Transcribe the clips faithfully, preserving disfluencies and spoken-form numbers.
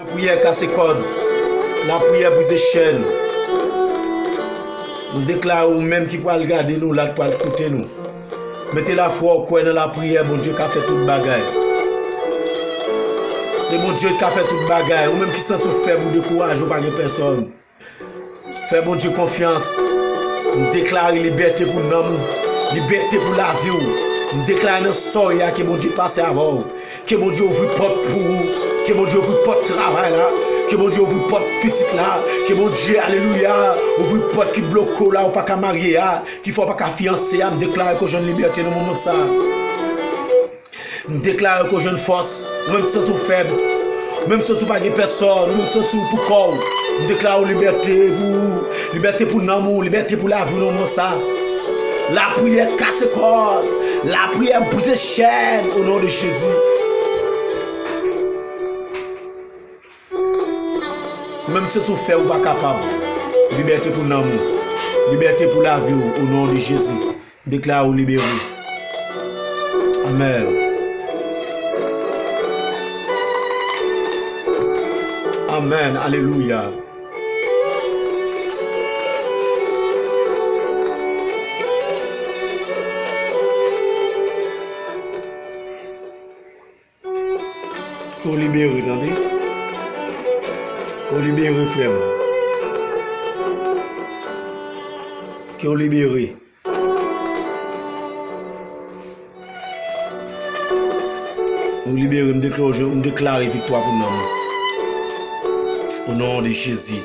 Lapriyè kase kòd. Lapriyè brize chèn. Nou deklare ou menm ki pral gade nou la, ki pral koute nou. Mete lafwa ou kwè nan lapriyè, Bondye ka fè tout bagay. Se Bondye ki ka fè tout bagay. Ou menm ki santi w fèb, ou dekouraje, ou pa gen pèsòn. Fè Bondye konfyans. M deklare libète pou nanm ou, libète pou lavi w. M deklare nan sòy a ke Bondye pase avè w. Ke Bondye ouvri pòt pou ou. Ke Bondye ouvri pòt travay la. Ke Bondye ouvri pòt pitit la. Ke Bondye, alelouya, ouvri pòt ki bloke w la, ou pa ka marye a, ki fè w pa ka fiyanse a. M deklare ke w jwenn libète nan moman sa. M deklare ke w jwenn fòs. Ou menm ki santi w fèb, ou menm ki santi w pa gen pèsòn, ou menm ki santi w poukò w, m deklare w libète pou ou, libète pou nanm ou, libète pou lavi w nan moman sa. Lapriyè kase kòd. Lapriyè brize chèn, o non de Jezi. Ou menm ki santi w fèb, ou pa kapab, libète pou nanm ou, libète pou lavi w, o non de Jezi. Deklare w libere. Amèn. Amèn. Alelouya. Ke w libere, tande. Ke w libere, frè m. Ke w libere. Ou libere, m deklare, m deklare viktwa pou nanm ou. O non de Jezi.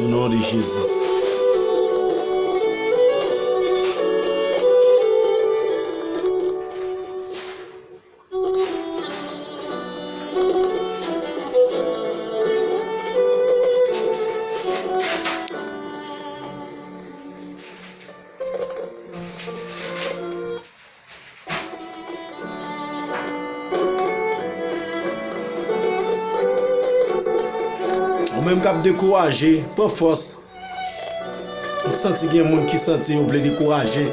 O non de Jezi. Ou menm k ap dekouraje, pran fòs. M santi gen moun ki santi yo vle dekouraje.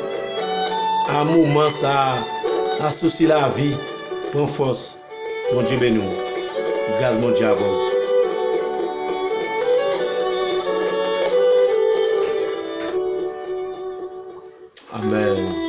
A moman sa a, asosye lavi, pran fòs. Bondye beni w. Gras Bondye avè w. Amèn.